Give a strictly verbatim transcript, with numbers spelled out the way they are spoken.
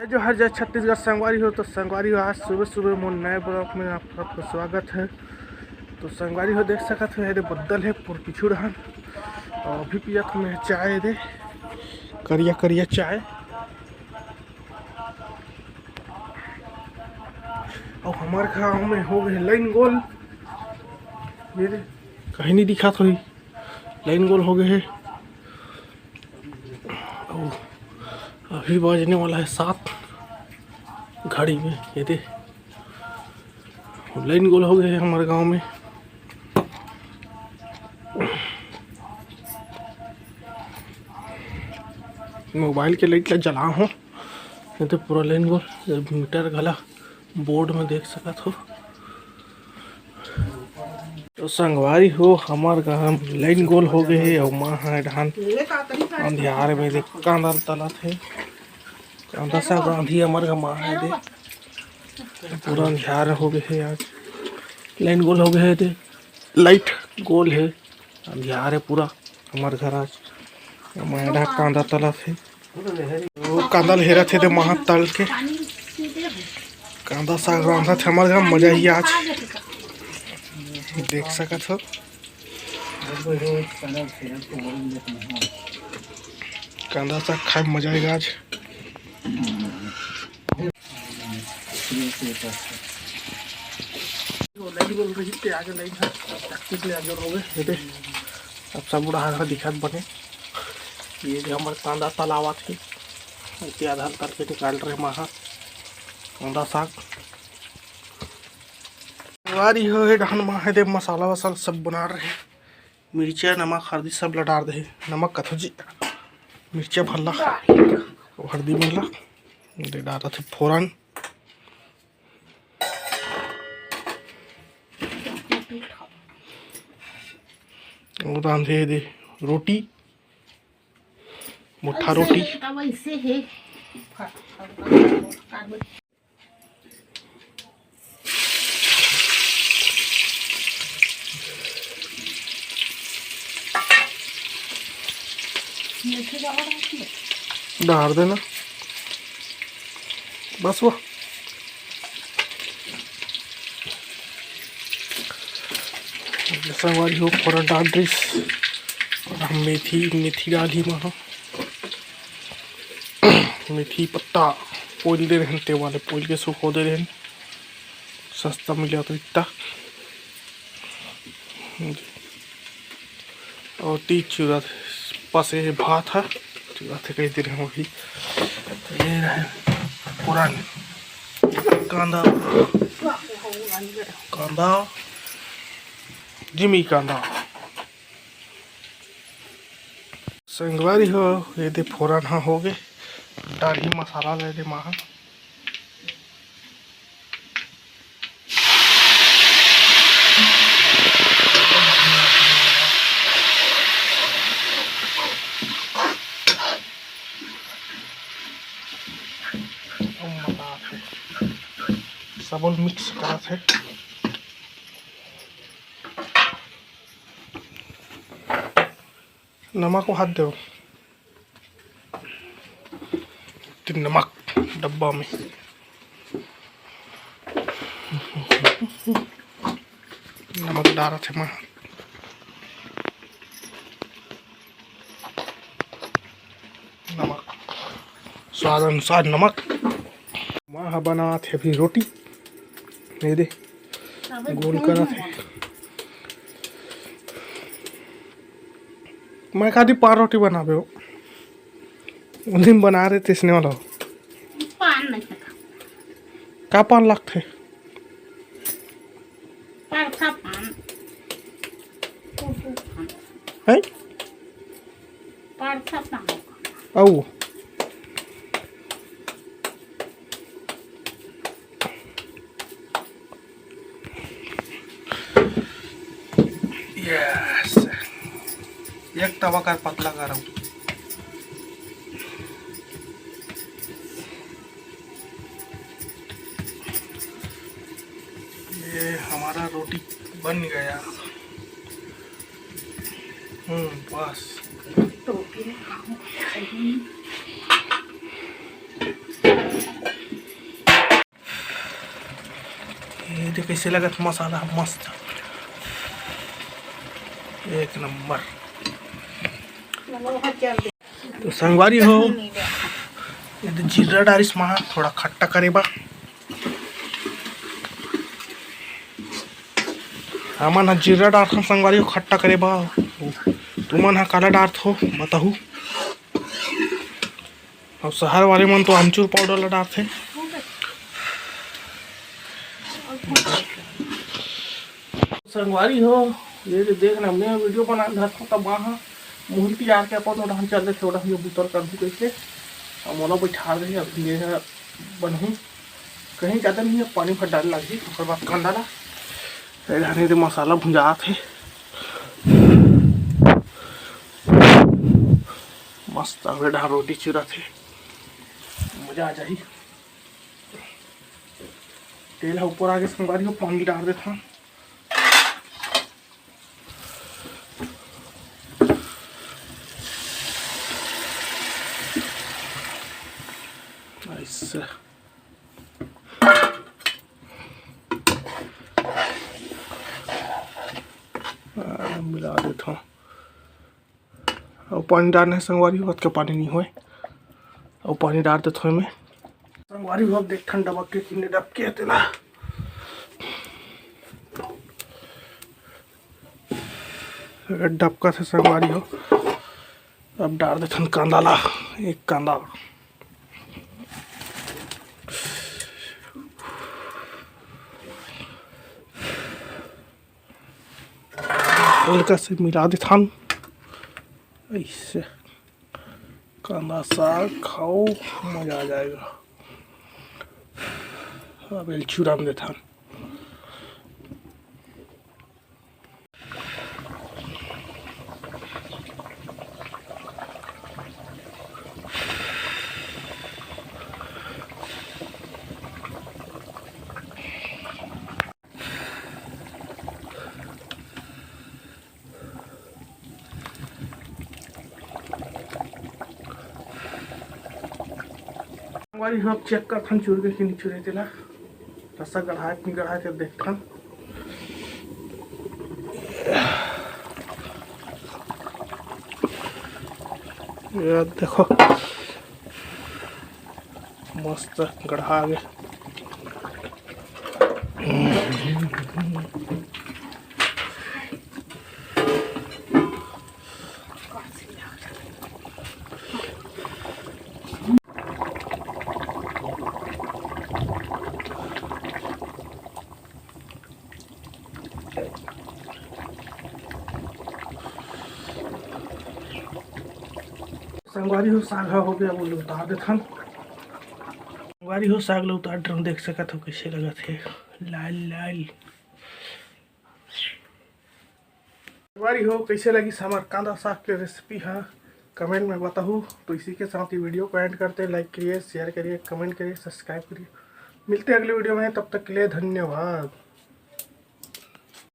जोहार जय छत्तीसगढ़ संगवारी हो। तो संगवारी हो, आज सुबह सुबह मोर नए vlog में आप सबका स्वागत है। तो संगवारी हो, देख सकत हो, एदे बद्दल है पूरा पीछू डहन, और अभी पियत हँव मैं चाय, एदे करिया करिया चाय। और हमर गाँव में हो गए लाइन गोल, ये दे, कहीं नहीं दिखात होही, लाइन गोल हो गए है। अभी बजने वाला है सात घड़ी में। ये दे, लाइन गोल हो गए है हमर गाँव में। मोबाइल के लाइट ला जला हँव, नहीं तो पूरा लाइन गोल। मीटर घला बोर्ड में देख सकत हो। तो संगवारी हो, हमर गाँव लाइन गोल हो गए हे, अउ माँ ह ए डहन अंधियार में देख कांदा तलत हे। कांदा साग रांधी हमर गाँव माँ ह दे, पूरा अंधियार हो गए हे आज। लाइन गोल हो गए हे दे, लाइट गोल हे, अंधियार हे पूरा हमर घर आज। माँ ह ए डहन कांदा तलत हे। वो कांदा ल हेरत हे दे माँ ह तल के। कांदा साग रांधत हे हमर घर, मजा ही आज। देख सकत हो, कांदा साग खाए में मजा आएगा आज। वो लाइन गोल रही ते आगे लाइन है, टकटिक ले आगे हो गए, ये दे। अब सब उड़ा दिखत बने। ये जो हमर कांदा तलावत हे, इसे आधा तल के निकाल रहे माँ ह। कांदा साग। संगवारी हो, ए डहन माँ ह दे मसाला वसाला सब बना रहे। मिर्चा, नमक, हरदी सब ला डार दे। नमक कथो जी, मिर्चा भल्ला, हरदी भल्ला दे डारत हे फोरन। वो रांधे दे रोटी, मोटा रोटी। वैसे है। डार देना बस वो। संगवारी हो, फोरन डार दिस। हम मेथी, मेथी डाली माँ ह। मेथी पत्ता पोल दे रहन, ते वाले पोल के सुखो दे रहन, सस्ता मिला तो इतना। और तीज चूरा पसे हे भात ह, चूरा थे कही दे रहे अभी। ये रहे पुरान कांदा, कांदा, जिमी कांदा। संगवारी हो, ये दे फोरन ह हो गे, डाढ़ी मसाला ले दे माँ ह। सबल मिक्स करत हे। नमक वहाद देव, तीन नमक डब्बा में। नमक डारत हे माँ, नमक स्वाद अनुसार नमक। माँ ह बनात हे अभी रोटी, ये दे गोल करत हे। मैं का दी पान रोटी बनाबे हो, उन्हीं बना रहे तेसने वाला हो। पान नहीं पता। का पान लगथे? परसा पान। कुसु पान। हैं? परसा पान। अउ यस, एक तवा कर पतला करम। ये हमारा रोटी बन गया। हम्म, बस। तो फिर खाऊं, खाऊं। ते कइसे लगत मसाला? मस्त, एक नंबर। तो संगवारी हो, ये तो जीरा डारिस मा, थोड़ा खट्टा करे बा। हमन ह जीरा डारथन संगवारी हो, खट्टा करे बा। तुमन ह काला डारथो, बताहू। अउ शहर वाले मन तो आमचूर पाउडर ला डारथे। संगवारी हो, ये जो देख ना, मैं वीडियो बना धरथों, तब वहाँ मुहूर्ती आके अपन ओढ़ान चल देथे, ओढ़ान जो बुतर कर दू कइसे। अब मोला बैठा दे, अब ये बनही। कहीं ज़्यादा नहीं है, पानी भर डाले लगही, ओकर बाद कांदा ला। ए, धने दे मसाला भुंजात हे। मस्त अबे डहा रोटी चुरत हे, मजा आ जाही। तेल ह ऊपर आगे संगवारी हो, पानी डार देथन। ऐसे। आ, मिला देथन। अउ पानी डारना हे संगवारी हो, अतका पानी नहीं होय। अउ पानी डार देथों एमे। संगवारी हो, अब देख ठन डबक के किन्ने डबके हे तेला। डबकत हे संगवारी हो। अब डार देथन कांदा ला, एक कांदा। हल्का से मिला देथन। ऐसे कांदा साग खाओ, मजा आ जाएगा। अब एल चूरन देथन। संगवारी हो, अब चेक करथन चुर के कि नहीं चुरे तेला। रस्सा गढ़ाए कि नहीं गढ़ाए तेला देखथन। ये देखो, मस्त गढ़ा गे। संगवारी हो, साग ह हो गया, वो उतार देथन। संगवारी हो, साग ल उतार डरम, देख सकत हो कइसे लगत हे, लाल लाल। संगवारी हो, कइसे लगिस हमर कांदा साग के रेसिपी ह, कमेंट में बताहू। तो इसी के साथ ही वीडियो को एंड करते हैं। लाइक करिए, शेयर करिए, कमेंट करिए, सब्सक्राइब करिए। मिलते हैं अगले वीडियो में, तब तक के लिए धन्यवाद।